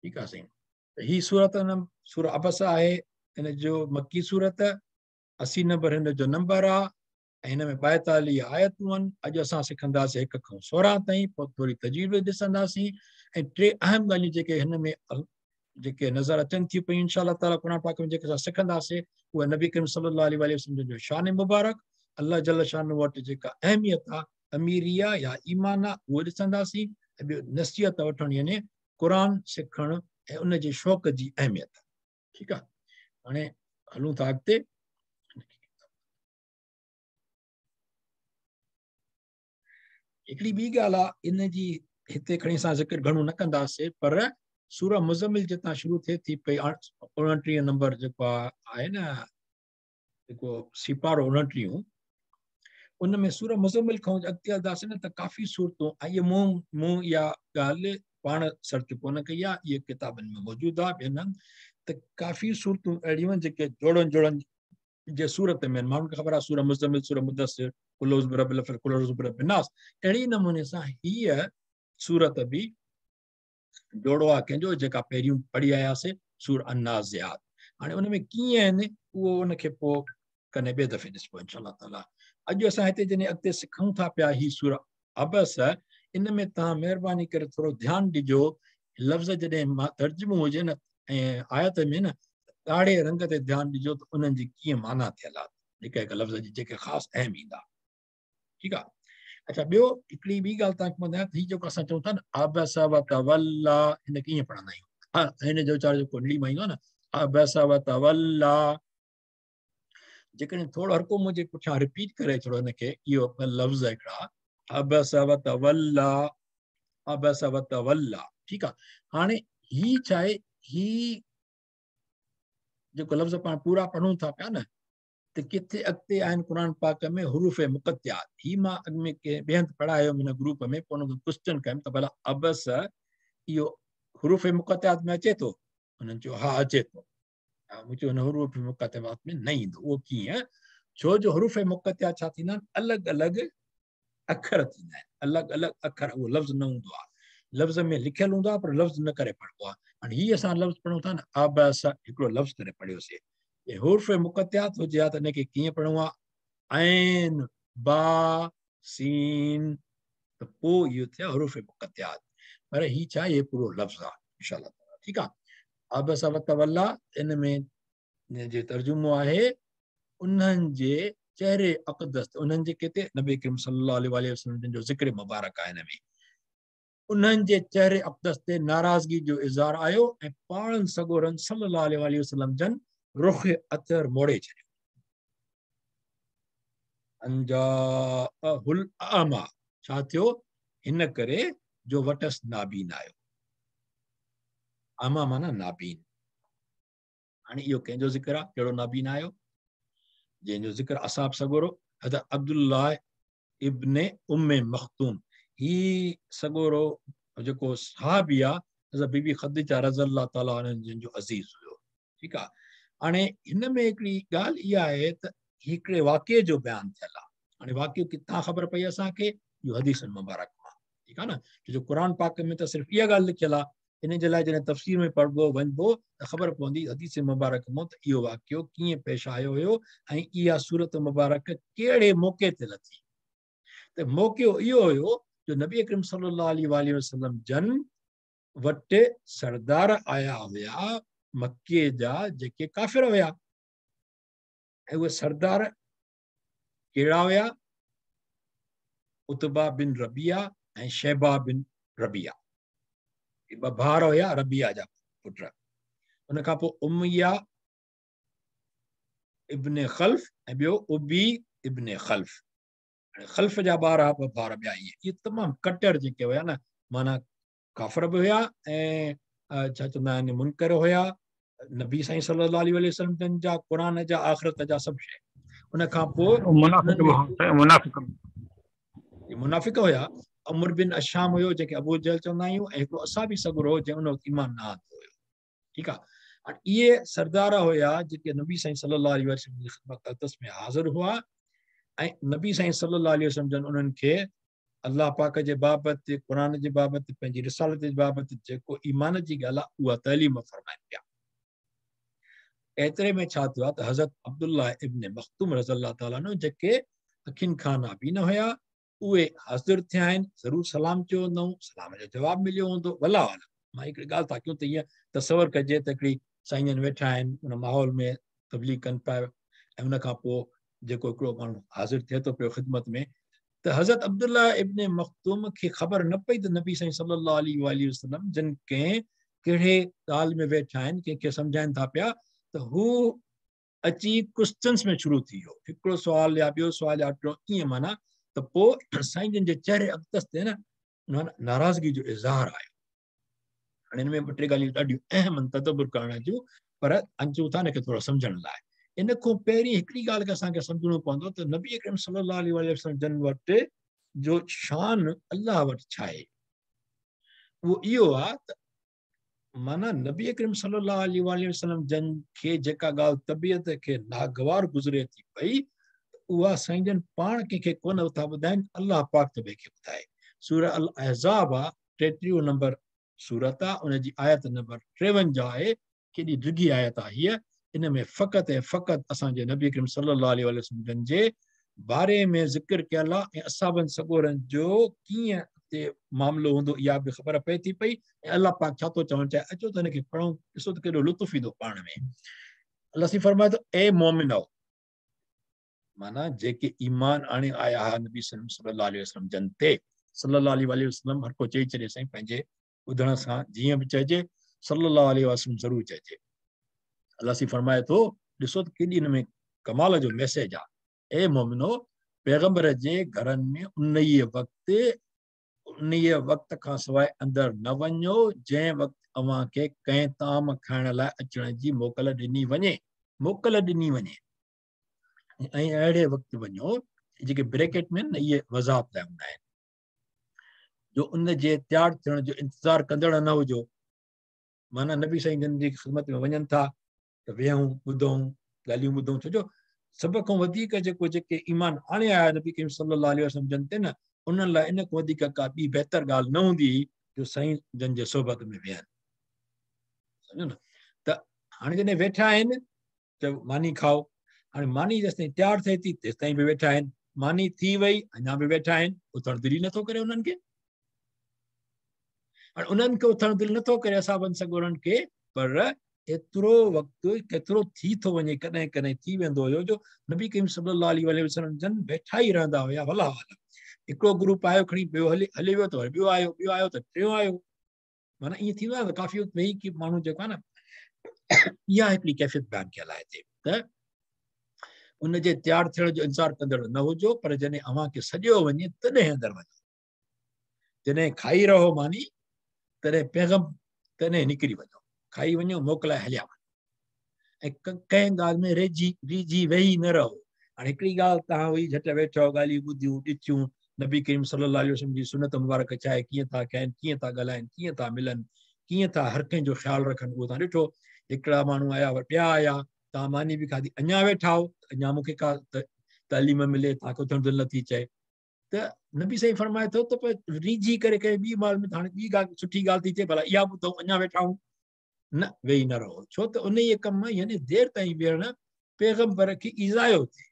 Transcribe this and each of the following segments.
ठीकु आहे साईं। त ही सूरत सूर अबस आहे, हिन जो मक्की सूरत 80 नंबर हिन जो नंबर आहे ऐं हिन में 42 आयतूं आहिनि। अॼु असां सिखंदासीं 1 खां 16 ताईं, पोइ थोरी तजवीज़ ॾिसंदासीं ऐं टे अहम ॻाल्हियूं जेके हिन में जेके नज़र अचनि थियूं पयूं इंशा ताला क़ुरान पाक में जेके असां सिखंदासीं उहा नबी करीम सल्लल्लाहु अलैहि वसल्लम जो शान मुबारक, अलाह जल शान वटि जेका अहमियत आहे अमीरी आहे या ईमान आहे उहो ॾिसंदासीं ऐं ॿियो नसीहत वठणु यानी क़ुरान सिखणु ऐं उन जे शौक़ जी अहमियत। ठीकु आहे, हाणे हलूं था अॻिते। हिकिड़ी ॿी ॻाल्हि आहे इन जी हिते खणी असां ज़िक्र घणो न कंदासीं, पर सूरह मुज़म्मिल जितां शुरू थिए थी पई 29 नंबर जेको आहे न, जेको सिपारो 29, उन में सूरह मुज़म्मिल खां अॻिते हलंदासीं न त काफ़ी सूरतूं ऐं इहे मूं इहा ॻाल्हि पाण सर्च कोन कई आहे, इहे किताबनि में मौजूदु आहे ॿियनि हंधि, त काफ़ी सूरतूं अहिड़ियूं आहिनि जेके जोड़नि जोड़नि जे सूरत में आहिनि। माण्हुनि खे ख़बर आहे सूरह मुज़म्मिल, सूरह मुदस्सिर, कुल औज़ु बिरब्बिल फ़लक़, कुल औज़ु बिरब्बिन नास, अहिड़ी नमूने सां हीअ सूरत बि जोड़ो आहे कंहिंजो, जेका पहिरियों पढ़ी आयासीं सूर अन्नाज़ियात। हाणे उन में कीअं आहिनि उहो उनखे पोइ कॾहिं ॿिए दफ़े ॾिसबो इंशा ताला। अॼु असां हिते जॾहिं अॻिते सिखूं था पिया ही सूर अबस, इन में तव्हां महिरबानी करे थोरो ध्यानु ॾिजो, लफ़्ज़ जॾहिं तर्जुमो हुजे न ऐं आयत में न ॻाढ़े रंग ते ध्यानु ॾिजो त उन्हनि जी कीअं माना थियल आहे हिकु हिकु लफ़्ज़ जी, जेके ख़ासि अहम ईंदा। ठीकु आहे। अच्छा, ॿियो हिकिड़ी ॿी ॻाल्हि तव्हांखे ॿुधायां, हीउ जेको असां चऊं था न अबस व तवल्ला, हिन कीअं पढ़ंदा आहियूं? हा, हिन जो उचार जेको नीली मां ईंदो आहे न अबस व तवल्ला, जेकॾहिं थोरो हर को मुंहिंजे पुठियां रिपीट करे छॾो हिनखे, इहो लफ़्ज़ हिकिड़ा अबस व तवल्ला, अबस व तवल्ला। ठीकु आहे, हाणे हीउ छा आहे, हीउ जेको लफ़्ज़ पाण पूरा पढ़ूं था पिया न, त किथे अॻिते आहिनि क़ुरान पाक में हुरूफ़ मुक़त्तियात। हीउ मां अॻु में कंहिं ॿिए हंधि पढ़ायो हुयुमि हिन ग्रुप में, पोइ हुनखे क्वेश्चन कयुमि त भला अबस इहो हुरूफ़ मुक़त्तियात में अचे थो? हुननि चयो हा अचे थो। मूं चयो हिन हुरूफ़ मुक़त्तियात में न ईंदो। उहो कीअं? छो जो हुरूफ़ मुक़त्तियात छा थींदा आहिनि, अलॻि अलॻि अखर थींदा आहिनि, अलॻि अलॻि अखर, उहो लफ़्ज़ न हूंदो आहे, लफ़्ज़ में लिखियलु हूंदो आहे पर लफ़्ज़ न करे पढ़िबो आहे। हाणे हीउ असां लफ़्ज़ पढ़ूं था न अबस, हिकिड़ो लफ़्ज़ करे पढ़ियोसीं। हुर्फ़ मुक़त्तियात हुजे हा त हिनखे कीअं पढ़िणो आहे, ऐन बा सीन, त पोइ इहो थिया हुरूफ़ मुक़त्तियात। पर हीउ छा, इहो पूरो लफ़्ज़ आहे इंशा ताला। ठीकु आहे, अबस व तवल्ला इन में जे तर्जुमो आहे उन्हनि जे चेहरे अक़दस, उन्हनि जे किते नबी करीम सल्लल्लाहु अलैहि वसल्लम जन जो ज़िक्र मुबारक आहे हिन में, उन्हनि जे चेहरे अक़दस ते नाराज़गी जो इज़हार आयो ऐं पाण सॻोरनि सल्लल्लाहु अलैहि वसल्लम जन रुख अतर मोड़े छॾियो। अंजाहुल अमा, छा थियो, हिन करे जो वटसि नाबीन आयो। अमा माना नाबीन। हाणे इहो कंहिंजो ज़िक्र आहे, कहिड़ो नाबीन आयो, जंहिंजो ज़िक्र असाब सॻोरो हज़रत अब्दुल्लाह इब्ने उम्मे मख़तूम, ही सॻोरो जेको सहाबी आहे हज़रत बीबी ख़दीजा रज़ी ताला जन जो अज़ीज़ हुयो। ठीकु आहे, हाणे हिन में हिकिड़ी ॻाल्हि इहा आहे त हिकिड़े वाक़े जो बयानु थियल आहे। हाणे वाक़ियो किथां ख़बर पई असांखे, इहो हदीस मुबारक मां। ठीकु आहे न, छो जो क़ुरान पाक में त सिर्फ़ु इहा ॻाल्हि लिखियलु आहे, इन जे लाइ जॾहिं तफ़सीर में पढ़िबो वञिबो त ख़बर पवंदी हदीस मुबारक मां त इहो वाक़ियो कीअं पेश आयो हुयो ऐं इहा सूरत मुबारक कहिड़े मौक़े ते लथी। त मौक़ो इहो हुयो जो नबी अकरम सल्लल्लाहु अलैहि वसल्लम जन वटि सरदार आया हुया मक्के जा, जेके काफ़िर हुया, ऐं उहे सरदार कहिड़ा हुया, उतबा बिन रबिया ऐं शैबा बिन रबिया, ॿ भाउर हुया रबिया जा पुट। उन खां पोइ उमिया इब्ने ख़ल्फ़ ऐं ॿियो उबी इब्ने ख़ल्फ़। हाणे ख़ल्फ़ जा ॿार ॿ भाउर ॿिया, इहे इहे तमामु कटर जेके हुया न, माना काफ़िर बि हुया ऐं छा चवंदा आहिनि मुनकर हुया नबी साईं सल्लल्लाहु अलैहि वसल्लम जन जा, क़ुरान जा, आख़िरत जा सभु शइ। उन खां पोइ मुनाफ़िक हुया। अमर बिन अशाम हुयो जंहिंखे अबू जहल चवंदा आहियूं, ऐं हिकिड़ो असाबी सॻुरो हो जंहिं उन वक़्तु ईमान न आंदो हुयो। ठीकु आहे, हाणे इहे सरदार हुया जेके नबी साईं सल्लल्लाहु अलैहि वसल्लम जी ख़िदमत अक़दस में हाज़िर हुआ ऐं नबी साईं सल्लल्लाहु अलैहि वसल्लम जन उन्हनि खे الله پاڪ جي بابت، قرآن جي بابت، पंहिंजी रिसालत जे बाबति जेको ईमान जी ॻाल्हि आहे उहा तइलीम फरमाइनि पिया। एतिरे में छा थियो आहे त हज़रत अब्दुल्ला इब्न मख़तूम रज़ी ताला जेके अखियुनि खां नाबीन हुया उहे हाज़िर थिया आहिनि, ज़रूरु सलाम चयो हूंदऊं, सलाम जो जवाबु मिलियो हूंदो। वला वाला मां हिकिड़ी ॻाल्हि था कयूं त ईअं तसवर कजे त हिकिड़ी साईं जन वेठा आहिनि उन माहौल में तबलीग कनि पिया ऐं उन खां पोइ जेको हिकिड़ो माण्हू हाज़िर थिए थो पियो ख़िदमत में, त हज़रत अब्दुल्ला इब्न मख़तूम खे ख़बर न पई त नबी साईं सल्लल्लाहु अलैहि वसल्लम जन कंहिं कहिड़े ॻाल्हि में वेठा आहिनि, कंहिंखे सम्झाइनि था पिया, त हू अची क्वेश्चन्स में शुरू थी वियो, हिकिड़ो सुवाल या ॿियो सुवाल या टियों, ईअं माना त पोइ साईं जन जे चेहरे अक़दस ते न नाराज़गी जो इज़हार आयो। हाणे हिन में ॿ टे ॻाल्हियूं ॾाढियूं अहम आहिनि तदबुर करण जूं, पर अचूं था हिनखे थोरो सम्झण लाइ। इन खां पहिरीं हिकिड़ी ॻाल्हि खे असांखे सम्झणो पवंदो त नबी अकरम सल्लल्लाहु अलैहि वसल्लम जन वटि जो शान अल्लाह वटि छा आहे उहो इहो आहे त माना नबी अकरम सल्लल्लाहु अलैहि वसल्लम जन खे जेका ॻाल्हि तबियत खे नागवार गुज़रे थी पई उहा साईं जन पाण कंहिंखे कोन था ॿुधाइनि, अल्लाह पाक त ॿिए खे ॿुधाए। सूरह अल अहज़ाब आहे, 33 नंबर सूरत आहे, उनजी आयत नंबर 53 आहे। केॾी डिघी आयत आहे हीअ। इन में फ़क़ति ऐं फ़क़ति असांजे नबी करीम सल्लल्लाहु अलैहि वसल्लम जन जे बारे में ज़िक्र कयल आहे ऐं असाबनि सॻोरनि जो कीअं ते मामिलो हूंदो इहा बि ख़बर पए थी पई ऐं अलाह पाक छा थो चवणु चाहे। अचो त हिनखे पढ़ूं, ॾिसो त केॾो लुत्फ़ ईंदो पाण में। अलाह साईं फरमाए थो, ए मोमिनो, माना जेके ईमान आणे आया हुआ नबी सल्लल्लाहु अलैहि वसल्लम जन ते, सल्लल्लाहु अलैहि वसल्लम हर को चई छॾे साईं, पंहिंजे ॿुधण सां जीअं बि चइजे सल्लल्लाहु अलैहि वसल्लम ज़रूरु चइजे। अलाह साईं फरमाए थो, ॾिसो त केॾी हिन में कमाल जो मैसेज आहे। ए मोमिनो, पैगंबर जे घरनि में उन वक़्त खां सवाइ अंदरि न वञो जंहिं वक़्तु अव्हांखे कंहिं ताम खाइण लाइ अचण जी मोकल ॾिनी वञे, मोकल ॾिनी वञे। ऐं अहिड़े वक़्तु वञो जेके ब्रैकेट में न इहे वज़ाहत लाइ हूंदा आहिनि, जो उन जे तयारु थियण जो इंतज़ारु कंदड़ न हुजो। माना नबी साईं जन जी ख़िदमत में वञनि था त वेहूं, ॿुधूं, ॻाल्हियूं ॿुधूं, छो जो सभ खां वधीक जेको जेके ईमान आणे आया नबी करीम सल्लल्लाहु अलैहि वसल्लम जन ते न, उन्हनि लाइ इन खां वधीक का ॿी बहितर ॻाल्हि न हूंदी हुई जो साईं जन जे सोहबत में वेहनि, सम्झो न। त हाणे जॾहिं वेठा आहिनि त मानी खाओ, हाणे मानी जेसि ताईं तयारु थिए थी तेसि ताईं बि वेठा आहिनि, मानी थी वई अञा बि वेठा आहिनि, उथणु दिलि ई नथो करे उन्हनि खे। हाणे उन्हनि खे उथणु दिलि नथो करे असाबनि सॻोरनि खे, पर एतिरो वक़्तु केतिरो थी थो वञे, कॾहिं कॾहिं थी वेंदो हुयो जो नबी करीम सल्लल्लाहु अलैहि वसल्लम जन वेठा ई रहंदा हुया। वला वाला हिकिड़ो ग्रुप आयो खणी ॿियो हले हले वियो त वरी ॿियो आयो, ॿियो आयो त टियों आयो, माना ईअं थींदो आहे त काफ़ी वक़्तु वेही की माण्हू जेको आहे न, इहा हिकिड़ी कैफ़ियत बयानु कयल आहे हिते त उन जे तयारु थियण जो इंतज़ारु कंदड़ न हुजो, पर जॾहिं अव्हांखे सॼो वञे तॾहिं अंदरि वञो। जॾहिं खाई रहो मानी तॾहिं पैगम तॾहिं निकिरी वञो, खाई वञो मोकिलाए हलिया वञो ऐं कंहिं ॻाल्हि में रहिजी रिझी वेही न रहो। हाणे हिकिड़ी ॻाल्हि तव्हां हुई झटि वेठो, ॻाल्हियूं ॿुधियूं ॾिठियूं, नबी करीम सल्लल्लाहु अलैहि वसल्लम जी सुनत मुबारक छा आहे, कीअं था खाइनि, कीअं था ॻाल्हाइनि, कीअं था मिलनि, कीअं था हर कंहिंजो ख़्यालु रखनि, उहो तव्हां ॾिठो। हिकिड़ा माण्हू आया, ॿिया आया, तव्हां मानी बि खाधी, अञा वेठा हो, अञा मूंखे का तालीम मिले, तव्हांखे उथणु दिलि नथी चए। त नबी साईं फरमाए थो त रिझी करे कंहिं ॿी माल में हाणे ॿी ॻाल्हि सुठी ॻाल्हि थी थिए, भला इहा ॿुधूं, अञा वेठा आहियूं, न वेही न रहो। छो त उन कम यानी देरि ताईं वेहण पैगंबर खे ईज़ायो थिए।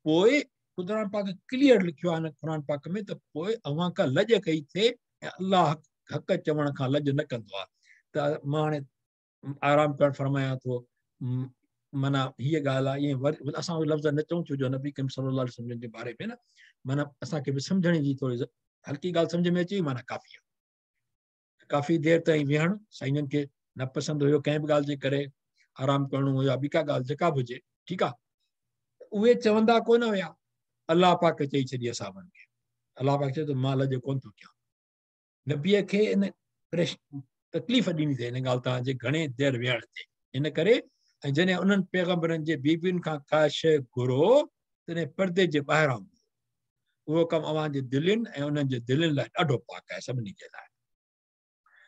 पोइ क़ुरान पाक क्लियर लिखियो आहे क़ुरान पाक में त पोइ अव्हां खां लॼ कई थिए ऐं अलाह हक़ चवण खां लॼ न कंदो आहे। त मां हाणे आराम करणु फरमायां थो, माना हीअ ॻाल्हि आहे, ईअं वरी असां उहे लफ़्ज़ न चऊं, छो जो नबी करीम सल्लल्लाहु अलैहि वसल्लम जे बारे में न, माना असांखे बि सम्झण जी थोरी हल्की ॻाल्हि सम्झ में अची वई, माना काफ़ी आहे। काफ़ी देरि ताईं वेहणु साईं जन खे न पसंदि हुयो, कंहिं बि ॻाल्हि जे करे आराम करिणो हुयो या ॿी का ॻाल्हि जेका बि हुजे, ठीकु आहे, उहे चवंदा कोन हुया। अलाह पाक चई छॾी असाबनि खे, अलाह पाक चयो त मां लॼ कोन थो कयां। नबीअ खे इन तकलीफ़ ॾिनी अथई हिन ॻाल्हि तव्हांजे घणे देरि वेहण ते, इन करे ऐं जॾहिं उन्हनि पैगंबरनि जे बीबियुनि खां का शइ घुरो तॾहिं परदे जे ॿाहिरां घुरो, उहो कमु अव्हांजे दिलयुनि ऐं उन्हनि जे दिलयुनि लाइ ॾाढो पाक आहे सभिनी जे लाइ।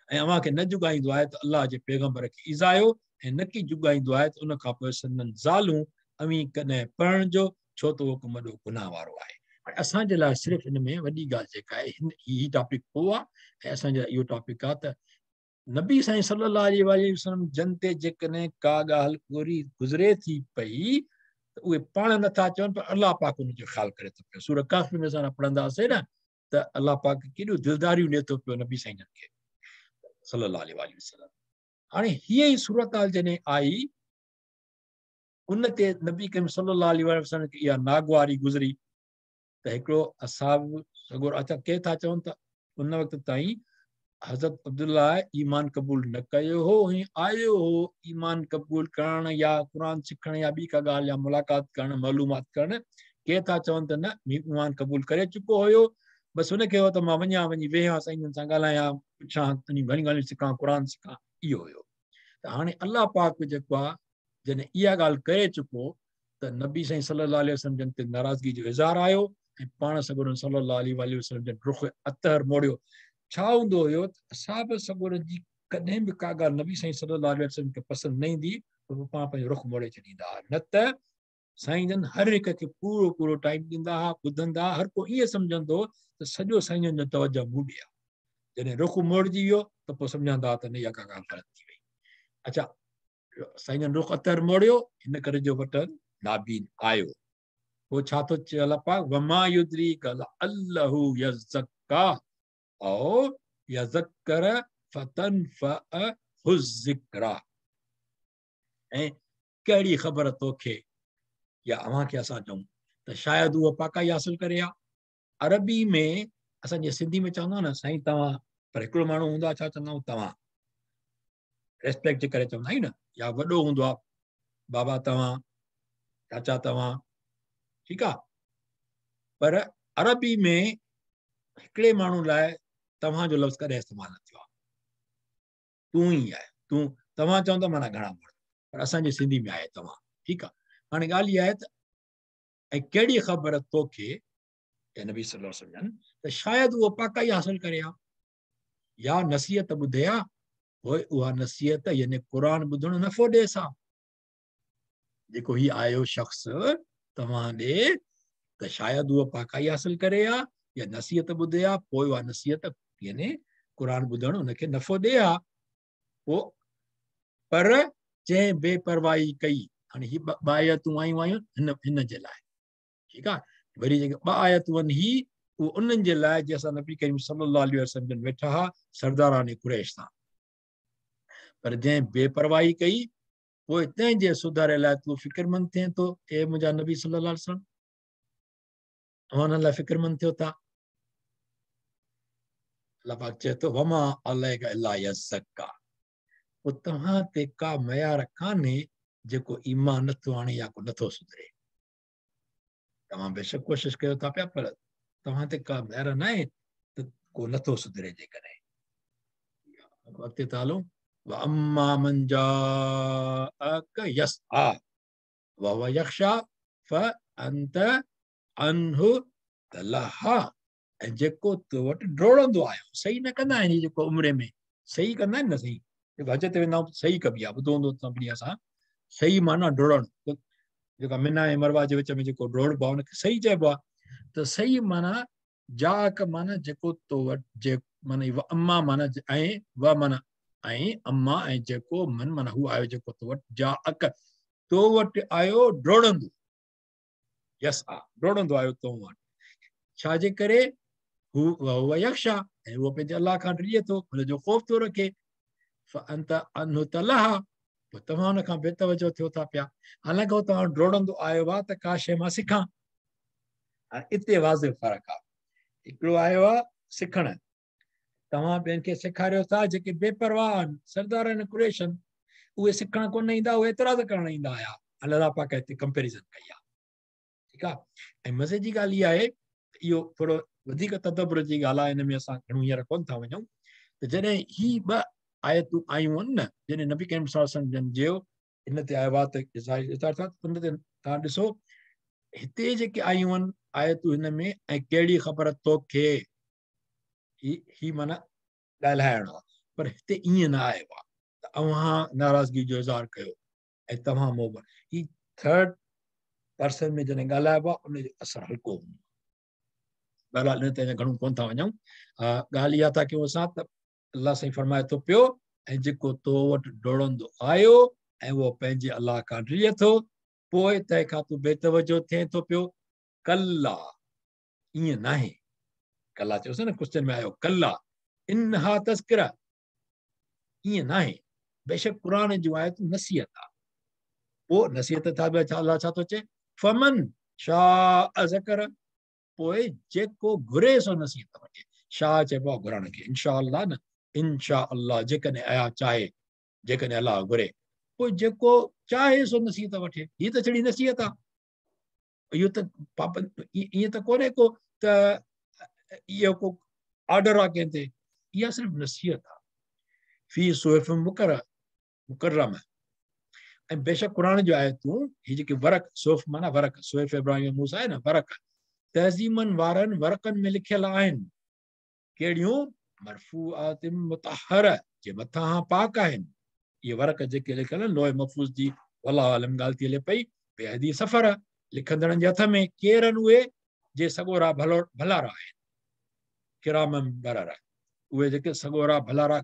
ऐं अव्हांखे न जुगाईंदो आहे त अलाह जे पैगंबर खे ईज़ायो, ऐं न की जुगाईंदो आहे त उन खां पोइ संदन ज़ालूं अवीं कॾहिं पढ़णजो, छो त उहो कमु वॾो गुनाह वारो आहे। हाणे असांजे लाइ सिर्फ़ु हिन में वॾी ॻाल्हि जेका आहे, हिन ही टॉपिक पोइ आहे ऐं असांजे लाइ इहो टॉपिक आहे त नबी साईं सल्लल्लाहु अलैहि वसल्लम जन ते जेकॾहिं का ॻाल्हि पूरी गुज़रे थी पई त उहे पाण नथा चवनि, पर अलाह पाक उनजो ख़्यालु करे थो पियो। सूरह कहफ़ में असां पढ़ंदासीं न त अलाह पाक केॾो दिलदारियूं ॾिए थो पियो नबी साईं जन खे सल्लल्लाहु अलैहि वसल्लम। हाणे हीअ ई सूरत हाल जॾहिं आई, उन ते नबी करीम सल्लल्लाहु अलैहि वसल्लम खे इहा नागवारी गुज़री त हिकिड़ो असाब सॻोरो, अच्छा के था चवनि त उन वक़्त ताईं हज़रत अब्दुल्ला ईमान क़बूल न कयो हो ऐं आयो हो ईमान क़बूल करणु या क़ुर सिखणु या ॿी का ॻाल्हि या मुलाक़ात करणु, मालूमात करणु। के था चवनि त न, ईमान क़बूल करे चुको हुयो, बसि हुनखे हो त मां वञा, वञी वेहां, साईं सां ॻाल्हायां, पुछां, घणी ॻाल्हियूं सिखां, क़ुर सिखां, इहो हुयो। त हाणे अलाह पाक जेको आहे जॾहिं इहा ॻाल्हि करे चुको त नबी साईं सल्लल्लाहु अलैहि वसल्लम जन ते नाराज़गी जो इज़हार आयो ऐं पाण सॻोरनि सल्लल्लाहु अलैहि वसल्लम जन रुख अतहर मोड़ियो। छा हूंदो हुयो त असाब सॻोरनि जी कॾहिं बि का ॻाल्हि नबी साईं सल्लल्लाहु अलैहि वसल्लम खे पसंदि न ईंदी त पोइ पाण पंहिंजो रुख मोड़े छॾींदा हुआ, न त साईं जन हर हिक खे पूरो पूरो टाइम ॾींदा हुआ, ॿुधंदा हुआ। हर को ईअं सम्झंदो त सॼो साईं जन जो तवजो मूं ॾे आहे। जॾहिं रुख मोड़िजी वियो त पोइ सम्झंदा हुआ त न, इहा का ॻाल्हि ग़लति थी वई। अच्छा, साईं जन रुख अतर मोड़ियो, हिन करे जो वटि नाबीन आयो। पोइ छा थो चए अलाह पाक, वमा युद्रीक अल्लाहु यज़क्का औ यज़क्कर फतनफ़अहु ज़िक्रा। ऐं कहिड़ी ख़बर तोखे या अव्हां खे असां चऊं त शायदि उहो पाकाई हासिल करे हा। अरबी में असांजे सिंधी में चवंदा न साईं तव्हां, पर हिकिड़ो माण्हू हूंदो आहे, छा चवंदा आहियूं तव्हां, रेस्पेक्ट जे करे चवंदा आहियूं न, या वॾो हूंदो आहे बाबा तव्हां, चाचा तव्हां, ठीकु आहे। पर अरबी में हिकिड़े माण्हू लाइ तव्हांजो लफ़्ज़ कॾहिं इस्तेमालु न थियो आहे, तूं ई आहे, तूं तव्हां चवंदा माना घणा माण्हू, पर असांजे सिंधी में आहे तव्हां, ठीकु आहे। हाणे ॻाल्हि इहा आहे त ऐं कहिड़ी ख़बर तोखे नबी सल्लल्लाहु अलैहि वसल्लम त शायदि उहो पाकाई हासिल करे हा या नसीहत ॿुधे हा, पोइ उहा नसीहत यानी क़ुर ॿुधणु नफ़ो ॾिएसि हा। जेको हीउ आयो शख़्स तव्हां ॾे त शायदि उहो पाकाई हासिल करे हा या नसीहत ॿुधे हा, पोइ उहा नसीहत यानी क़ुर ॿुधणु हुनखे नफ़ो ॾिए हा। पोइ पर जंहिं बेपरवाही कई, हाणे हीअ ॿ आयतूं आयूं आहिनि हिन हिन जे लाइ, ठीकु आहे। वरी जेके ॿ आयतूं आहिनि ही उहो उन्हनि जे लाइ जंहिं सां नबी करीम सल्लल्लाहु अलैहि वसल्लम जन वेठा हुआ सरदारान कुरैश सां, पर जंहिं बेपरवाही कई पोइ तंहिंजे सुधारे लाइ तूं फ़िक्रमंद थिए थो। ए मुंहिंजा नबी सल्लल्लाहु अलैहि वसल्लम, तव्हां हुननि लाइ फ़िक्रमंद थियो था। अलाह पाक चए थो वमा अलैका इल्ला यज़क्का, पोइ तव्हां ते का मयार कान्हे जेको ईमान नथो आणे या को नथो सुधरे। तव्हां बेशक कोशिशि कयो था पिया, पर तव्हां ते का मयार न आहे त को नथो सुधरे। जेकॾहिं अॻिते था हलूं, वअम्मा मन जाअक यसआ वहुव यख्शा फअंत अन्हु तलहा। ऐं जेको तो वटि ड्रोड़ंदो आयो, सही न कंदा आहिनि, जेको उमिरि में सही कंदा आहिनि न, सही जेको हज ते वेंदा आहियूं सही कबी आहे, ॿुधो हूंदो सभिनी असां, सही माना ड्रोड़णु, जेका मिना ऐं मरवा जे विच में जेको ड्रोड़बो आहे हुनखे सही चइबो आहे। त सही माना जाक माना जेको तो वटि, जे माना अम्मा माना ऐं व माना ऐं अम्मा ऐं जेको मन माना हू आयो जेको तो वटि, जाअक तो वटि आयो ड्रोड़ंदो, यस आ ड्रोड़ंदो आयो तो वटि, छाजे करे हू वहुव यख्शा, ऐं उहो पंहिंजे अलाह खां डिॼे थो, हुनजो ख़ौफ़ थो रखे। फअंत अन्हु तलहा, पोइ तव्हां हुन खां बेतवजो थियो था पिया, हालांकि उहो तव्हां ड्रोड़ंदो आयो आहे त का शइ मां सिखां। हाणे हिते वाज़े फ़र्क़ु आहे, हिकिड़ो आयो आहे सिखणु, तव्हां ॿियनि खे सेखारियो था जेके बेपरवाह आहिनि, सरदार आहिनि कुरैश आहिनि, उहे सिखणु कोन ईंदा, उहे एतिराज़ करणु ईंदा हुआ। अलाह पाक हिते कंपेरिज़न कई आहे, ठीकु आहे। ऐं मज़े जी ॻाल्हि इहा आहे, इहो थोरो वधीक तदबुर जी ॻाल्हि आहे, हिन में असां घणो हींअर कोन था वञूं। त जॾहिं ही ॿ आयतूं आयूं आहिनि न, जॾहिं नबी करीम सल्लल्लाहु अलैहि वसल्लम जन चयो हिन ते आयो आहे त इज़हार था, उन ते तव्हां ॾिसो हिते जेके आयूं आहिनि आयतूं हिन में, ऐं कहिड़ी ख़बर तोखे, ही ही माना ॻाल्हाइणो आहे, पर हिते ईअं न आयो आहे त अव्हां नाराज़गी जो इज़हार कयो ऐं तव्हां मोहबत, ही थर्ड पर्सन में जॾहिं ॻाल्हाइबो आहे उनजो असरु हल्को हूंदो। बहरहाल इन ते अञा घणो कोन था वञूं। ॻाल्हि इहा था कयूं असां त अलाह साईं फरमाए थो पियो, ऐं जेको तो वटि दौड़ंदो आयो ऐं उहो पंहिंजे अलाह खां डिॼे थो, पोइ तंहिंखां तूं बेतवजो थिए थो पियो। कला ईअं नाहे, कला चयोसीं न, क्वेश्चन में आयो कला इन्हा तज़किरा, ईअं नाहे। बेशक क़ुरान जूं आयतूं नसीहत आहे, पोइ नसीहत था बि अलाह छा थो चए, फमन शाह ज़कर, पोइ जेको घुरे सो नसीहत वठे। शाह चइबो आहे घुरण खे, इनशा अल्लाह न, इनशा अल्लाह जेकॾहिं आया चाहे, जेकॾहिं अलाह घुरे, पोइ जेको चाहे सो नसीहत वठे। हीअ त छड़ी नसीहत आहे, इहो त पाबंद ईअं त कोन्हे को त इहो को आर्डर आहे कंहिं ते, इहा सिर्फ़ु नसीहत आहे। फ़ी सुहुफ़ मुकर्रम, ऐं बेशक क़ुरान जो आयतूं हीअ जेके वरक, सुहुफ़ माना वरक, सुहुफ़ इब्राहिम मूसा आहे न, वरक तहज़ीमनि वारनि वरकनि में लिखियल आहिनि। कहिड़ियूं? मरफ़ूआत मुतहर, जे मथां पाक आहिनि। इहे वरक जेके लिखियल आहिनि लोहे महफ़ूज़ जी, वल्लाहु आलम ॻाल्हि थी हले पई, बेहदी सफ़र लिखंदड़नि जे हथ में। केरु आहिनि उहे? जे सॻोरा भलारा आहिनि, किराम बररा, उहे जेके सॻोरा भलारा,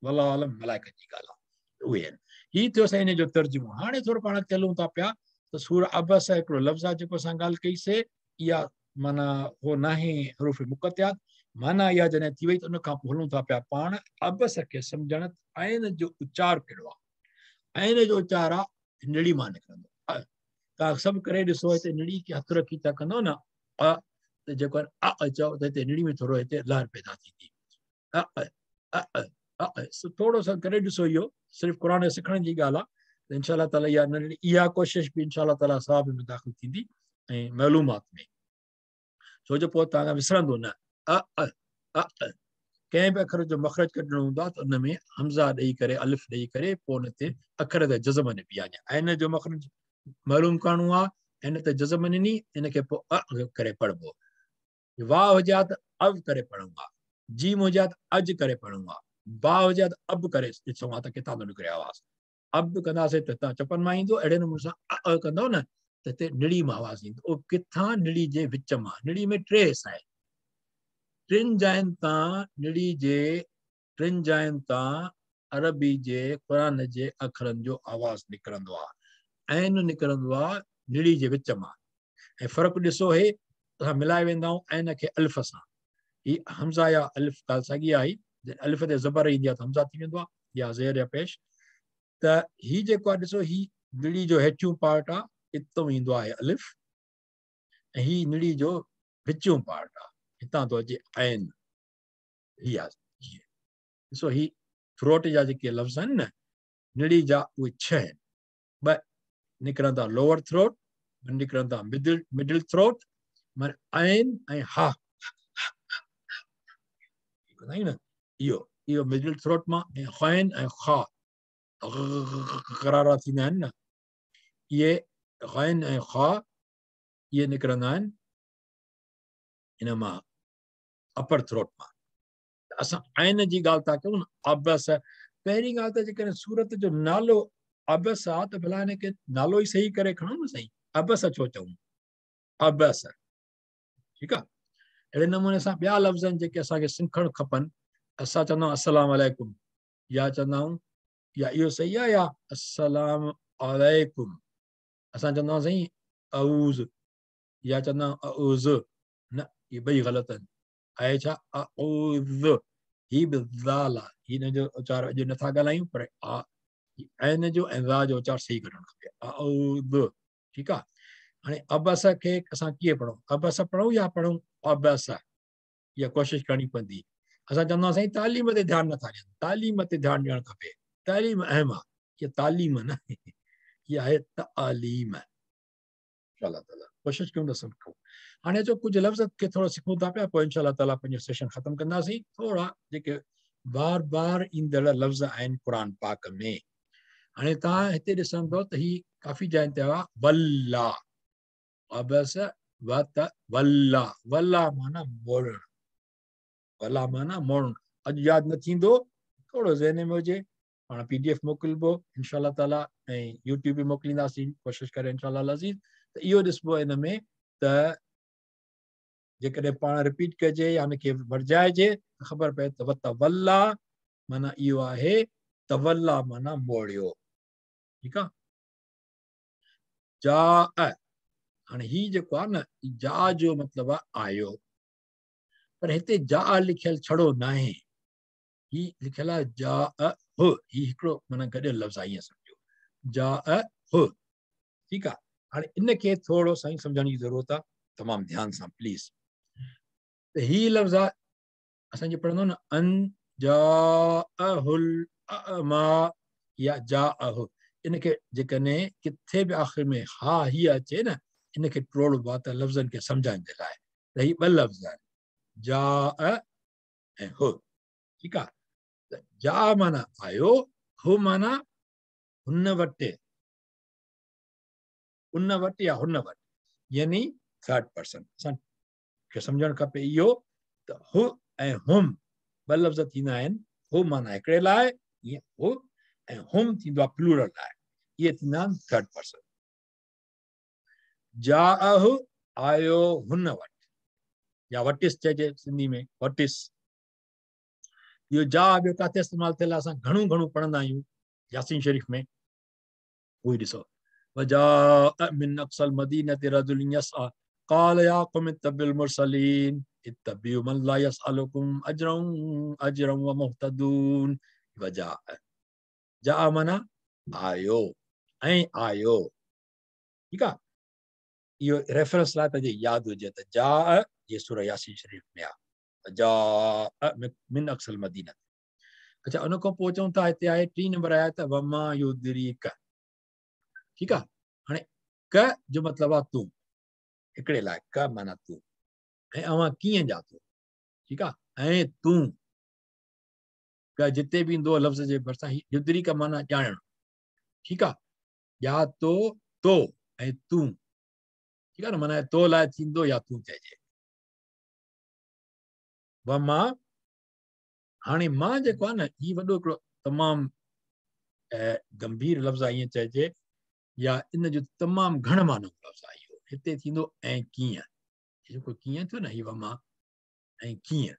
वल्लाहु आलम मलाइकनि जी ॻाल्हि आहे, उहे आहिनि। हीअ थियो साईं हिन जो तर्जुमो। हाणे थोरो पाण चलूं था पिया त सूर अबस हिकिड़ो लफ़्ज़ आहे जेको असां ॻाल्हि कईसीं, इहा माना हो नाहे हरूफ़ मुक़त्तियात, माना इहा जॾहिं थी वई त उन खां पोइ हलूं था पिया पाण अबस खे सम्झण। ऐन जो उचार कहिड़ो आहे? ऐन जो उचार आहे निड़ी मां निकिरंदो। तव्हां सभु करे ॾिसो, हिते निड़ी खे हथु रखी था कंदव न, अ त जेको आहे अ चओ त हिते निड़ी में थोरो हिते लहर पैदा थींदी, अ अ अ। थोरो सो करे ॾिसो, इहो सिर्फ़ु क़ुरान सिखण जी ॻाल्हि आहे। त इनशा ताला इहा नंढड़ी इहा कोशिश बि इनशा ताला सवाब में दाख़िल थींदी ऐं मालूमात में, छो जो पोइ तव्हां विसरंदो न। अ अ अ कंहिं बि अखर जो मख़रज कढिणो हूंदो आहे त उन में हमज़ा ॾेई करे, अलिफ ॾेई करे, पोइ उन ते अखर ते जज़म ॾिबी आहे। ऐन जो मख़रज मालूम करिणो आहे, इन ते जज़म ॾिनी, इनखे पोइ अ करे पढ़िबो। वाह हुजे त अव करे पढ़ूं आहे, जीम हुजे त अज करे पढ़ूं आहे, बा हुजे त अब करे ॾिसूं आहे त किथां थो निकिरे आवाज़। अब कंदासीं त हितां चपनि मां ईंदो, अहिड़े नमूने सां अ कंदव न त हिते निड़ी मां आवाज़ ईंदो। उहो किथां? निड़ी जे विच मां। निड़ी में टे हिसा आहिनि, टिनि जायुनि तां निड़ी जे, टिनि जायुनि तां अरबी जे क़ुरान जे अखरनि जो आवाज़ निकिरंदो आहे। ऐन निकिरंदो आहे निड़ी जे विच मां। ऐं फ़र्क़ु ॾिसो, हे असां मिलाए वेंदा आहियूं ऐन खे अल्फ सां। हीअ हमज़ा या अल्फ ॻाल्हि साॻी आहे, अल्फ ते ज़बर ईंदी आहे त हमज़ा थी वेंदो आहे या ज़ेर या पेश। त हीअ जेको आहे ॾिसो, हीअ निड़ी जो हेठियों पार्ट आहे, हितां ईंदो आहे अलिफ, ऐं हीअ निड़ी जो विचों पार्ट आहे, हितां थो अचे ऐन। हीअ आहे, ॾिसो हीअ थ्रोट जा जेके लफ़्ज़ आहिनि न निड़ी जा, उहे छह आहिनि। ॿ निकिरंदा लोअर थ्रोट, ॿ निकिरंदा मिडल थ्रोट, माना ऐन ऐं हा कंदा आहियूं न, इहो इहो मिडल थ्रोट मां, ऐं ख़ैन ऐं ख़ा करारा थींदा आहिनि न, इहे ग़ैन ऐं ख़ा इहे निकिरंदा आहिनि इन मां अपर थ्रोट मां। असां ऐन जी ॻाल्हि था कयूं न, अबस। पहिरीं ॻाल्हि त जेकॾहिं सूरत जो नालो अबस आहे त भला हिनखे नालो ई सही करे खणो न सही, अबस छो चऊं? अबस, ठीकु आहे। अहिड़े नमूने सां ॿिया लफ़्ज़ आहिनि जेके असांखे सिखणु खपनि। असां चवंदा आहियूं अस्सलाम वालेकुम, या चवंदा आहियूं, या इहो सही आहे या अस्सलाम अलैकुम। असां चवंदा आहियूं साईं अऊज़, या चवंदा आहियूं अऊज़, न, इहे ॿई ग़लति आहिनि। आहे छा? अऊज़, हीअ बि ज़ाल आहे, हिन जो उचार अॼु नथा ॻाल्हायूं, पर आ ऐन जो ऐं ज़ा जो उचार सही करणु खपे, अऊज़, ठीकु आहे। हाणे अबस खे असां कीअं पढ़ूं? अबस पढ़ूं या पढ़ूं अबस? इहा कोशिशि करणी पवंदी। असां चवंदा आहियूं साईं तालीम ते ध्यानु नथा ॾियनि, तालीम ते ध्यानु ॾियणु खपे, तालीम अहम आहे। इहा तालीम न, इहा आहे तालीम। इंशा ताला कोशिशि कयूं त सिखूं। हाणे अचो कुझु लफ़्ज़ खे थोरो सिखूं था पिया, पोइ इंशा ताला पंहिंजो सेशन ख़तमु कंदासीं। थोरा जेके बार बार ईंदड़ लफ़्ज़ आहिनि क़ुरान पाक में। हाणे तव्हां हिते ॾिसंदव त हीअ काफ़ी जायुनि ते आहे वल्ला, अबस वत वल्ला। वल्ला माना मोड़णु, वल्ला माना मोड़णु। अॼु यादि न थींदो, थोरो ज़हन में हुजे, पाण PDF मोकिलिबो इनशा ताला, ऐं यूट्यूब बि मोकिलींदासीं कोशिशि करे इंशा अज़ीज़। त इहो ॾिसबो हिन में त जेकॾहिं पाण रिपीट कजे या हुनखे वरजाइजे त ख़बर पए त वतवल्ला माना इहो आहे, तवल्ला माना मोड़ियो। ठीकु आहे। जा हाणे हीउ जेको आहे न, जा जो मतिलबु आहे आयो, पर हिते जा लिखियलु छड़ो न आहे, हीउ लिखियलु आहे जा who, हीउ हिकिड़ो माना गॾियल लफ़्ज़ आहे, ईअं सम्झो जा who. ठीकु आहे। हाणे इनखे थोरो साईं सम्झण जी ज़रूरत आहे, तमामु ध्यान सां प्लीज़। त हीउ लफ़्ज़ आहे असांजे पढ़ंदो न अन जाअहुल अमा या जाअहु, इनखे जेकॾहिं किथे बि आख़िर में हा हीअ अचे न, इनखे टोड़बो आहे त लफ़्ज़नि खे सम्झण जे लाइ। त हीअ ॿ लफ़्ज़ आहिनि, जा ऐं who. ठीकु आहे। त जा माना आयो, who माना हुन वटि, उन वटि या हुन वटि, यानी थर्ड पर्सन। असांखे सम्झणु खपे इहो त who ऐं हुम ॿ लफ़्ज़ थींदा आहिनि। Who माना हिकिड़े लाइ, ईअं who, ऐं हुम थींदो आहे प्लूरल लाइ, इहे थींदा आहिनि थर्ड पर्सन। जाअहु आयो हुन वटि, या वटिस चइजे सिंधी में, वटिस। इहो जा ॿियो किथे इस्तेमालु थियल आहे, असां घणो घणो पढ़ंदा आहियूं यासीन शरीफ़ में, उहो ई ॾिसो। वजाअ मिन अक़सल मदीनति रजुल यसआ क़ाल या क़ौम इत्तबिउल मुरसलीन इत्तबिउ मन ला यसअलुकुम अजरन अजरन व मुहतदून। वजाअ, जा माना आयो ऐं आयो। ठीकु आहे। इहो रेफरेंस लाइ त यादि हुजे त जा इहे सूरह यासीन शरीफ़ में आहे, जा मिन अक़सल मदीना। अच्छा, उन खां पोइ चऊं था हिते आहे टी नंबर आया त वमा युदरीक। ठीकु आहे। हाणे क जो मतिलबु आहे तूं, हिकिड़े लाइ क माना तूं, ऐं अव्हां कीअं ॼातो। ठीकु आहे। ऐं तूं क जिते बि ईंदो लफ़्ज़ जे भरिसां, युदरीक माना ॼाणणु। ठीकु आहे। ॼातो तो ऐं तूं, ठीकु आहे न, माना तो लाइ थींदो या तूं चइजे। वमा, हाणे मां जेको आहे न, हीउ वॾो हिकिड़ो तमामु गंभीर लफ़्ज़ आहे, ईअं चइजे, या इन जो तमामु घण माना लफ़्ज़ आहे इहो। हिते थींदो ऐं कीअं, जेको कीअं थियो न, हीउ वमा ऐं कीअं,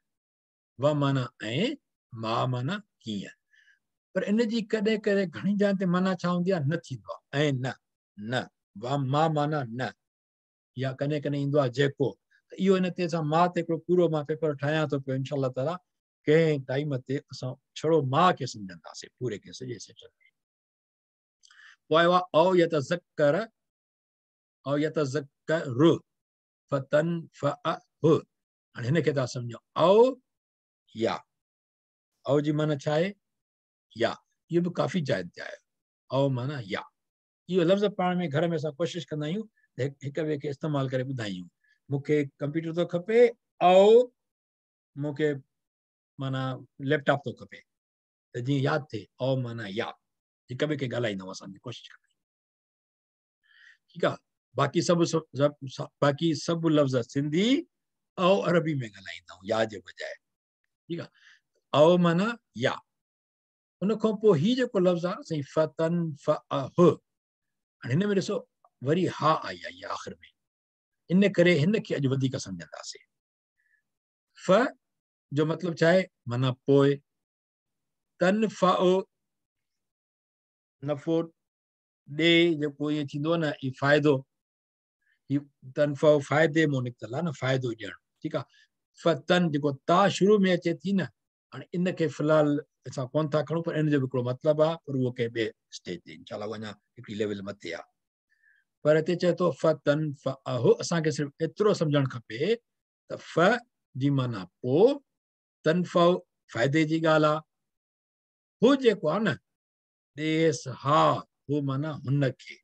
व माना ऐं, मा माना कीअं। पर इन जी कॾहिं कॾहिं घणी जाइन ते माना छा हूंदी आहे, न थींदो आहे, ऐं न, न व मा माना न, या कॾहिं कॾहिं ईंदो आहे जेको। त इहो इन ते असां मां ते हिकिड़ो पूरो मां पेपर ठाहियां थो पियो, इंशा अल्लाह ताला कंहिं टाइम ते असां छड़ो मां खे सम्झंदासीं पूरे खे सॼे सेक्शन में। पोइ आयो आहे औ यतज़क्कर, औ यतज़क्करु फतन फ़अहु। हाणे हिनखे था सम्झो, औ या, औ जी माना छा आहे, या। इहो बि काफ़ी जाइन ते आयो, औ माना या। इहो लफ़्ज़ पाण में घर में असां कोशिशि कंदा आहियूं त हिक ॿिए खे इस्तेमालु करे ॿुधायूं। मूंखे कंप्यूटर थो खपे, औ मूंखे माना लैपटॉप थो खपे, त जीअं यादि थिए औ माना या। हिक ॿिए खे ॻाल्हाईंदा असांजी कोशिशि कंदा। ठीकु आहे। बाक़ी सभु लफ़्ज़ सिंधी औ अरबी में ॻाल्हाईंदा आहियूं या जे बजाए। ठीकु आहे। औ माना या। उन खां पोइ हीउ जेको लफ़्ज़ आहे साईं फतन फ़अहु, हाणे हिन में ॾिसो वरी हा आई आहे आख़िर में, इन करे हिनखे अॼु वधीक सम्झंदासीं। फ जो मतिलबु छा आहे, माना पोइ, तन फ़अ नफ़ो ॾे, जेको ईअं थींदो आहे न, इहो फ़ाइदो, हीउ तनफ़अ फ़ाइदे मां निकितल आहे न, फ़ाइदो ॾियणु। ठीकु आहे। फतन जेको ता शुरू में अचे थी न, हाणे इनखे फ़िलहालु असां कोन था खणूं, पर इन जो बि हिकिड़ो मतिलबु आहे, पर उहो कंहिं ॿिए स्टेज ते इंशा अञा हिकिड़ी लेवल मथे आहे। पर हिते चए थो फतन फ़अहु, असांखे सिर्फ़ु एतिरो सम्झणु खपे त फ जी माना पोइ, तनफ़अ फ़ाइदे जी ॻाल्हि आहे, who जेको आहे न ॾेस हा, who माना हुनखे,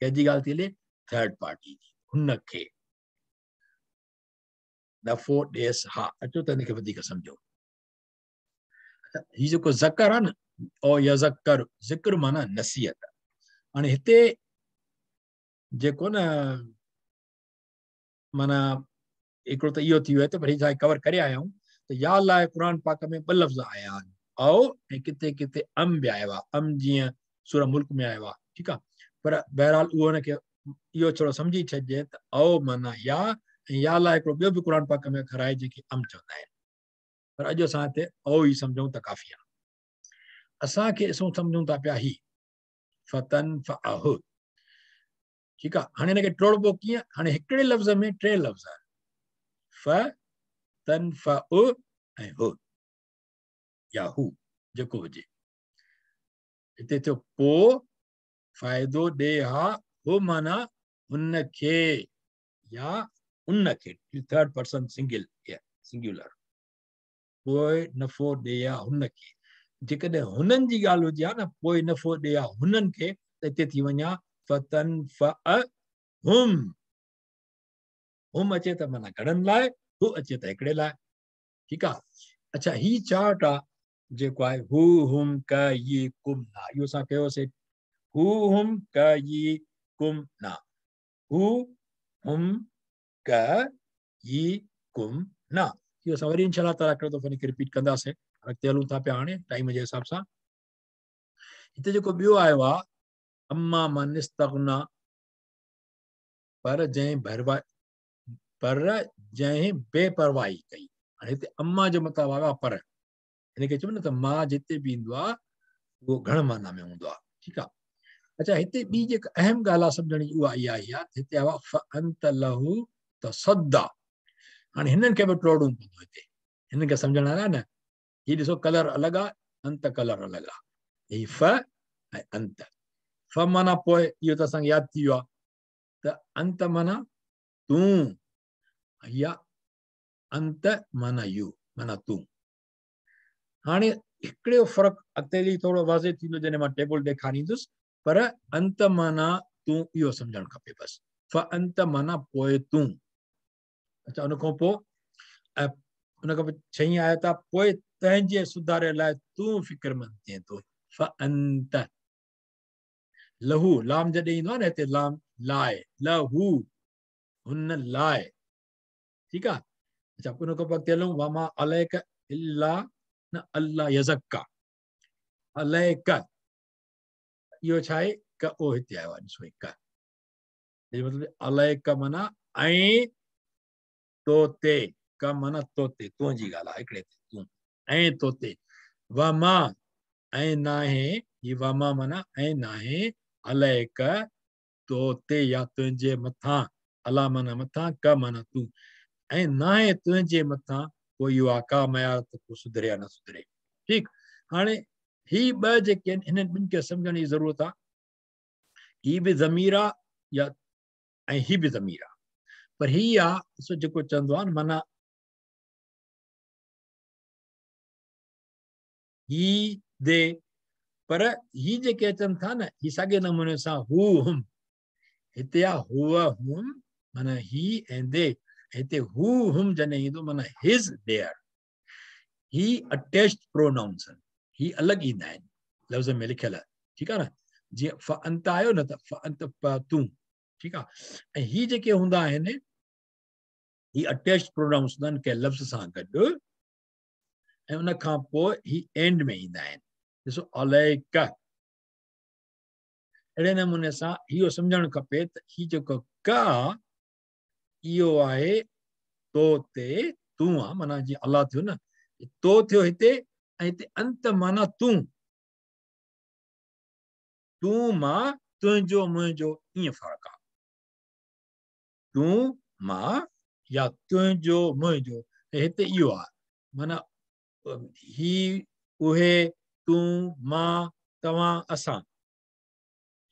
कंहिंजी ॻाल्हि थी हले, थर्ड पार्टी जी, हुनखे नफ़ो ॾेस हा। अचो त हिनखे वधीक सम्झो। हीउ जेको ज़कर आहे न, औ यज़क्कर, ज़िक्र माना नसीहत। हाणे हिते जेको न माना हिकिड़ो त इहो थी वियो त पर हीउ कवर करे आया आहियूं त या लाइ क़ुर पाक में ॿ लफ़्ज़ आया आहिनि, औ ऐं किथे किथे अम बि आयो आहे, अम जीअं सूरह मुल्क में आयो आहे। ठीकु आहे। पर बहरहाल उहो हुनखे इहो थोरो सम्झी छॾिजे त औ माना या ऐं या लाइ हिकिड़ो ॿियो बि क़ुर पाक में अखर आहे जंहिंखे अम चवंदा आहिनि, पर अॼु असां हिते औ ई सम्झूं त काफ़ी आहे। असांखे ॾिसूं सम्झूं था पिया ही फतन फ़अहु, ठीकु आहे। हाणे हिनखे टोड़बो कीअं? हाणे हिकिड़े लफ़्ज़ में टे लफ़्ज़ आहिनि, फ, तन, फ, उ ऐं who या हू जेको हुजे। हिते थियो पोइ फ़ाइदो ॾे हा, हो माना हुनखे या उनखे, थर्ड पर्सन सिंगल सिंगुलर, पोइ नफ़ो ॾे हा हुनखे। जेकॾहिं हुननि जी ॻाल्हि हुजे हा न, पोइ नफ़ो ॾे हा हुननि खे, त हिते थी वञा फतन फ हुम। हुम अचे त माना घणनि लाइ, who अचे त हिकिड़े लाइ, ठीकु आहे। अच्छा, ही चार्ट आहे जेको आहे हू हुम क ई कुम ना, इहो असां कयोसीं हू हुम क ई कुम ना, हू हुम क ई कुम ना। इहो असां वरी इंशा ताला हिकिड़ो दफ़ो हिनखे रिपीट कंदासीं। अॻिते हलूं था पिया हाणे टाइम जे हिसाब सां। हिते जेको ॿियो आयो आहे अम्मा मन इस्तगना, पर जंहिं भरवा, पर जंहिं बेपरवाही कई। हाणे हिते अम्मा जो मतिलबु आयो आहे पर, हिनखे चइबो न त मां जिते बि ईंदो आहे उहो घण माना में हूंदो आहे, ठीकु आहे। अच्छा, हिते ॿी जेका अहम ॻाल्हि आहे सम्झण जी उहा इहा ई आहे, हिते आयो आहे फ़अंत लहू तसद्दा। हाणे हिननि खे बि टोड़णो पवंदो, हिते हिननि खे सम्झण लाइ न, हीअ ॾिसो कलर अलॻि आहे, अंत कलर अलॻि आहे, हीअ फ ऐं अंत। फ माना पोइ, इहो त असांखे यादि थी वियो आहे, त अंत माना तूं, या अंत माना you माना तूं। हाणे हिकिड़ो फ़र्क़ु अॻिते हली थोरो वाज़े थींदो जॾहिं मां टेबल ॾेखारींदुसि, पर अंत माना तूं इहो सम्झणु खपे बसि। फ अंत माना पोइ तूं। अच्छा, उन खां पोइ ऐं उन खां पोइ छई आयत आहे, पोइ तंहिंजे सुधारे लाइ तूं फ़िक्रमंद थिएं थो। फ अंत लहू, लाम जॾहिं ईंदो आहे न हिते लाम लाइ, लहू हुन लाइ, ठीकु आहे। अच्छा, उन खां पोइ अॻिते हलूं, वमा अलैक इल्ला न अल्लाह यज़क्का। अलैक इहो छा आहे? क ओ हिते आयो आहे, ॾिसो क, मतिलबु अलैक माना ऐं तोते, क माना तोते, तुंहिंजी ॻाल्हि आहे हिकिड़े ते तूं ऐं तोते। वमा ऐं नाहे, हीअ वमा माना ऐं नाहे, अलैक तोते या तुंहिंजे मथां, अला माना मथां, क माना तूं, ऐं नाहे तुंहिंजे मथां कोई इहो आहे का मयार त को सुधरे या न सुधरे, ठीकु। हाणे ही ॿ जेके आहिनि हिननि ॿिनि खे सम्झण जी ज़रूरत आहे। हीअ बि ज़मीर आहे या ऐं हीअ बि ज़मीर आहे, पर हीअ आहे ॾिसो जेको चवंदो आहे न माना ही दे, पर ही जेके अचनि था न ही साॻे नमूने सां हू हुम, हिते आहे हुअ हुम माना ही ऐं दे, हिते हू हुम जॾहिं ईंदो माना his there. ही अटैच्ड प्रोनाउंस आहिनि, ही अलॻि ईंदा आहिनि लफ़्ज़ में लिखियल, ठीकु आहे न। जीअं फ अंत आयो न त फ अंत प तूं, ठीकु आहे। ऐं ही जेके हूंदा आहिनि ही अटैच्ड प्रोनाउंस हूंदा आहिनि कंहिं लफ़्ज़ सां गॾु, ऐं उन खां पोइ ही एंड में ईंदा आहिनि। ॾिसो अलैक, अहिड़े नमूने सां इहो सम्झणु खपे त हीउ जेको क आहे इहो आहे तो ते तूं आहे, माना जीअं अलाह थियो न, तो थियो हिते, ऐं हिते अंत माना तूं, तूं मां तुंहिंजो मुंहिंजो, ईअं फ़र्क़ु आहे। तूं मां या तुंहिंजो मुंहिंजो, हिते इहो आहे माना ही उहे तूं मां तव्हां असां,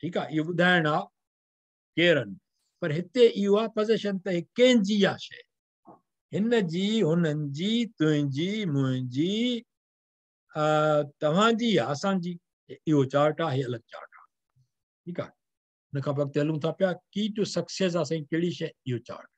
ठीकु आहे। इहो ॿुधाइणु आहे केरु आहिनि, पर हिते इहो आहे पोज़िशन त कंहिंजी आहे शइ, हिन जी हुननि जी तुंहिंजी मुंहिंजी तव्हांजी या असांजी, इहो चार्ट आहे, अलॻि चार्ट आहे, ठीकु आहे। हुन खां पोइ अॻिते हलूं था पिया, की टू सक्सेस आहे साईं कहिड़ी शइ, इहो चार्ट।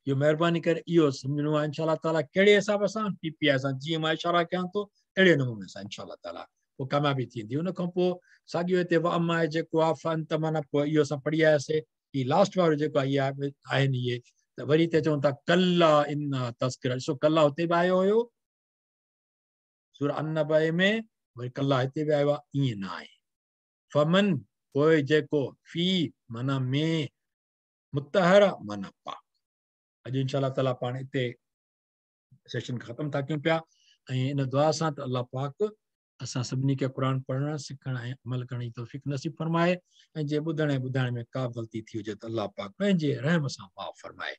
इहो महिरबानी करे इहो सम्झणो आहे इंशा ताला कहिड़े हिसाब सां टीपीआई सां, जीअं मां इशारा कयां थो अहिड़े नमूने सां इंशा ताला पोइ कामयाबी थींदी। उन खां पोइ साॻियो हिते अम्मा जेको आहे फन त माना पोइ इहो असां पढ़ी आयासीं, हीअ लास्ट वारो जेको आहे इहा आहिनि इहे, त वरी हिते चऊं था कला इन तस्किरा। ॾिसो कला हुते बि आयो हुयो सूरह अन्नबा में, वरी कला हिते बि आयो आहे, ईअं न आहे। फमन पोइ जेको फ़ी माना में, मुतहरा माना पाक। अॼु इंशा अल्लाह ताला पाण हिते सेशन ख़तमु था कयूं पिया ऐं इन दुआ सां त अलाह पाक असां सभिनी खे क़ुर पढ़णु, सिखणु ऐं अमल करण जी तौफ़ीक़ नसीब फरमाए ऐं जे ॿुधण ऐं ॿुधाइण में का बि ग़लती थी हुजे त अलाह पाक पंहिंजे रहम सां माफ़ फरमाए।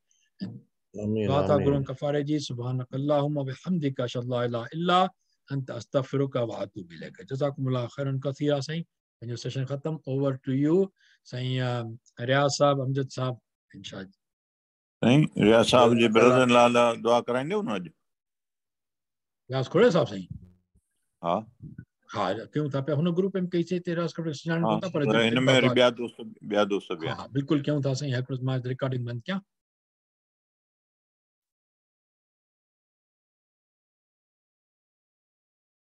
दुआ था घुरूं कफ़ारे जी। सुब्हानक अल्लाहुम्मा बिहम्दिका अशहदु अल्ला इलाहा इल्ला अंत अस्तगफिरुका व अतूबु इलैक। जज़ाकुमुल्लाह खैरन कसीरा। साईं पंहिंजो सेशन ख़तमु, ओवर टू यू साईं रियाज़ साहब, अमजद साहब इंशा। साईं रियाज़ साहब जे ब्रदर ला दुआ कराईंदो न अॼु? रियाज़ खोड़े साहब साईं? हा हा, कयूं था पिया हुन ग्रुप में कईसीं हिते रियाज़ खोड़े सुञाणनि कोन था, पर हिन में ॿिया दोस्त बि हा बिल्कुलु कयूं था साईं। हिकिड़ो मां रिकॉर्डिंग बंदि कयां।